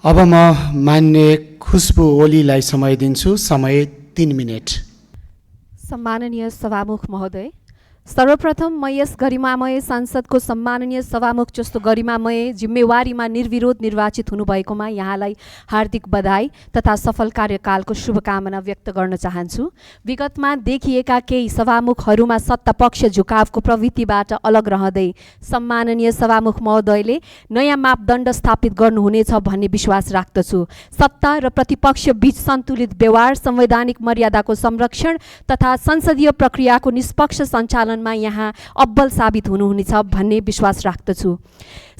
अब म मान्य खुशबु ओलीलाई समय दिन्छु। समय 3 मिनेट। सम्माननीय सभामुख महोदय, सर्वप्रथम म यस गरिमामय संसदको सम्माननीय सभामुख जस्तो गरिमामय जिम्मेवारीमा निर्विरोध निर्वाचित हुनुभएकोमा यहाँलाई हार्दिक बधाई तथा सफल कार्यकालको शुभकामना व्यक्त गर्न चाहन्छु। विगतमा देखिएका केही सभामुखहरूमा सत्तापक्ष झुकावको प्रवृत्तिबाट अलग रहँदै सम्माननीय सभामुख महोदयले नयाँ मापदण्ड स्थापित गर्नुहुनेछ भन्ने विश्वास राख्दछु। सत्ता र प्रतिपक्ष बीच सन्तुलित व्यवहार, संवैधानिक मर्यादाको संरक्षण तथा संसदीय प्रक्रियाको निष्पक्ष सञ्चालन यहाँ अब्बल साबित हुनुहुनेछ भन्ने विश्वास राख्दछु।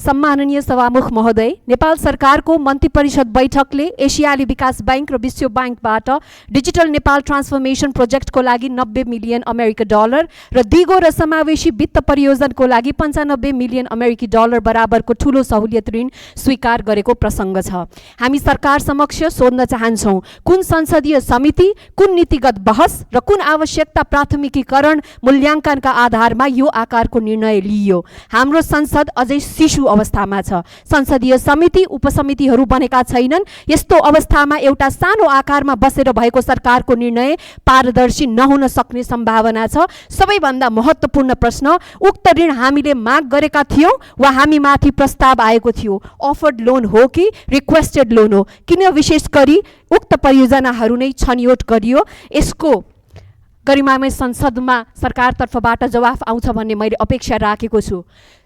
सम्माननीय सभामुख महोदय, नेपाल सरकारको मन्त्री परिषद बैठकले एसियाली विकास बैंक र विश्व बैंकबाट डिजिटल नेपाल ट्रान्सफर्मेसन प्रोजेक्टको लागि 90 मिलियन अमेरिकी डलर र दिगो र समावेशी वित्त परियोजनाको लागि 95 मिलियन अमेरिकी डलर बराबरको ठूलो सहुलियत ऋण स्वीकार गरेको प्रसङ्ग छ। हामी सरकार समक्ष सोध्न चाहन्छौँ, कुन संसदीय समिति, कुन नीतिगत बहस र कुन आवश्यकता प्राथमिकीकरण मूल्याङ्कनका आधारमा यो आकारको निर्णय लिइयो? हाम्रो संसद अझै शिशु अवस्थामा छ। संसदीय समिति उपसमितिहरू बनेका छैनन्। यस्तो अवस्थामा एउटा सानो आकारमा बसेर भएको सरकारको निर्णय पारदर्शी नहुन सक्ने सम्भावना छ। सबैभन्दा महत्त्वपूर्ण प्रश्न, उक्त ऋण हामीले माग गरेका थियौँ वा हामीमाथि प्रस्ताव आएको थियो? अफर्ड लोन हो कि रिक्वेस्टेड लोन हो? किन विशेष गरी उक्त परियोजनाहरू नै छनौट गरियो? यसको गरिमामय संसदमा सरकारतर्फबाट जवाफ आउँछ भन्ने मैले अपेक्षा राखेको छु।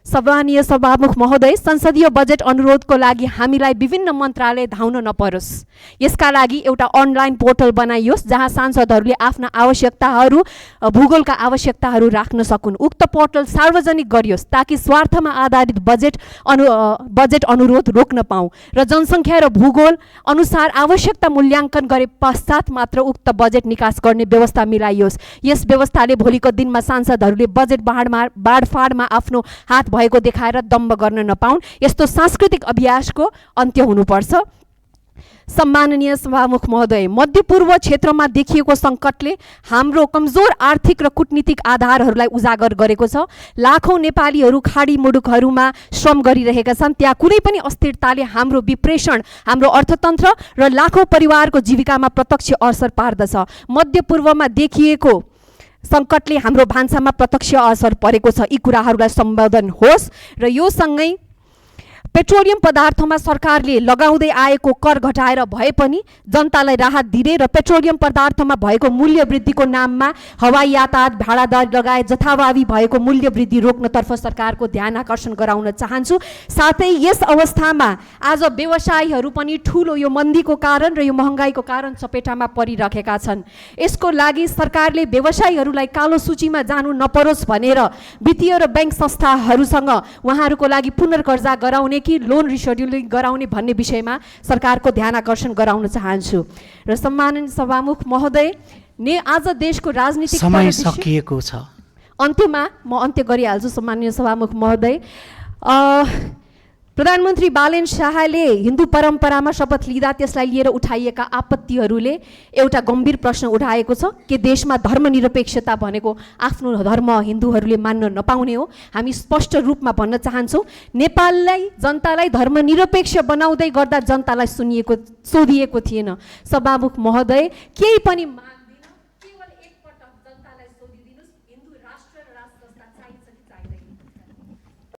सम्माननीय सभामुख महोदय, संसदीय बजेट अनुरोधको लागि हामीलाई विभिन्न मन्त्रालय धाउन नपरोस्। यसका लागि एउटा अनलाइन पोर्टल बनाइयोस् जहाँ सांसदहरूले आफ्ना आवश्यकताहरू, भूगोलका आवश्यकताहरू राख्न सकुन्। उक्त पोर्टल सार्वजनिक गरियोस् ताकि स्वार्थमा आधारित बजेट अनुरोध रोक्न पाऊँ र जनसङ्ख्या र भूगोल अनुसार आवश्यकता मूल्याङ्कन गरे पश्चात मात्र उक्त बजेट निकास गर्ने व्यवस्था मिलाइयोस्। यस व्यवस्थाले भोलिको दिनमा सांसदहरूले बजेट बाँडफाँडमा आफ्नो हात भएको देखाएर दम्ब गर्न नपाउन्। यस्तो सांस्कृतिक अभ्यासको अन्त्य हुनुपर्छ। सम्माननीय सभामुख महोदय, मध्यपूर्व क्षेत्रमा देखिएको सङ्कटले हाम्रो कमजोर आर्थिक र कूटनीतिक आधारहरूलाई उजागर गरेको छ। लाखौँ नेपालीहरू खाडी मुलुकहरूमा श्रम गरिरहेका छन्। त्यहाँ कुनै पनि अस्थिरताले हाम्रो विप्रेषण, हाम्रो अर्थतन्त्र र लाखौँ परिवारको जीविकामा प्रत्यक्ष असर पार्दछ। मध्यपूर्वमा देखिएको सङ्कटले हाम्रो भान्सामा प्रत्यक्ष असर परेको छ। यी कुराहरूलाई सम्बोधन होस् र यो सँगै पेट्रोलियम पदार्थमा सरकारले लगाउँदै आएको कर घटाएर भए पनि जनतालाई राहत दिने र पेट्रोलियम पदार्थमा भएको मूल्य वृद्धिको नाममा हवाई यातायात, भाडादर लगायत जथाभावी भएको मूल्य वृद्धि रोक्नतर्फ सरकारको ध्यान आकर्षण गराउन चाहन्छु। साथै यस अवस्थामा आज व्यवसायीहरू पनि ठुलो यो मन्दीको कारण र यो महँगाईको कारण चपेटामा परिरहेका छन्। यसको लागि सरकारले व्यवसायीहरूलाई कालो सूचीमा जानु नपरोस् भनेर वित्तीय र बैंक संस्थाहरूसँग उहाँहरूको लागि पुनर्कर्जा गराउने कि लोन रिसेड्युलिङ गराउने भन्ने विषयमा सरकारको ध्यान आकर्षण गराउन चाहन्छु। र सम्माननीय सभामुख महोदय, आज देशको राजनीतिक समय सकिएको छ। अन्त्यमा म अन्त्य गरिहाल्छु। सम्माननीय सभामुख महोदय, प्रधानमन्त्री बालेन शाहले हिन्दू परम्परामा शपथ लिँदा त्यसलाई लिएर उठाइएका आपत्तिहरूले एउटा गम्भीर प्रश्न उठाएको छ कि देशमा धर्मनिरपेक्षता भनेको आफ्नो धर्म हिन्दूहरूले मान्न नपाउने हो। हामी स्पष्ट रूपमा भन्न चाहन्छौँ, नेपाललाई जनतालाई धर्मनिरपेक्ष बनाउँदै गर्दा जनतालाई सोधिएको थिएन। सभामुख महोदय, केही पनि